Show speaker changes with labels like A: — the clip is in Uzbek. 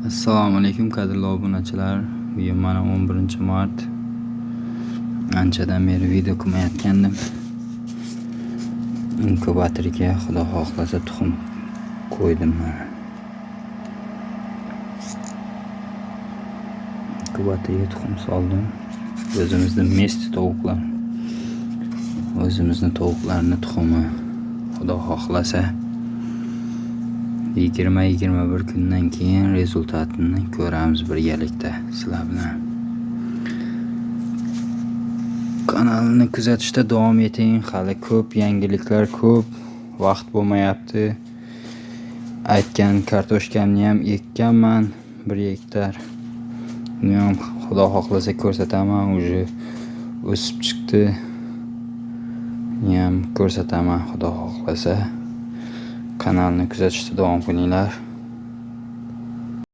A: Assalomu alaykum, qadrli obunachilar. Bugun mana 11-mart. Anchadan beri video qilmayotgandim. Inkubatorga, Xudo xohlasa, tuxum qo'ydim mana. Inkubatorga tuxum soldim. O'zimizni mest tovuqlar. O'zimizni tovuqlarni tuxumi. Xudo xohlasa, 20-21 kundan keyin rezultatini ko'ramiz birgalikda sizlar bilan. Kanalni kuzatishda davom eting. Hali ko'p yangiliklar, ko'p vaqt bo'lmayapti. Aytgan kartoshkamni ham ekkanman 1 gektar. Uni ham, Xudo xohlasa, ko'rsataman, уже o'sib chiqdi. Uni ham ko'rsataman, Xudo xohlasa. Kanalni kuzatishda davom qilinglar.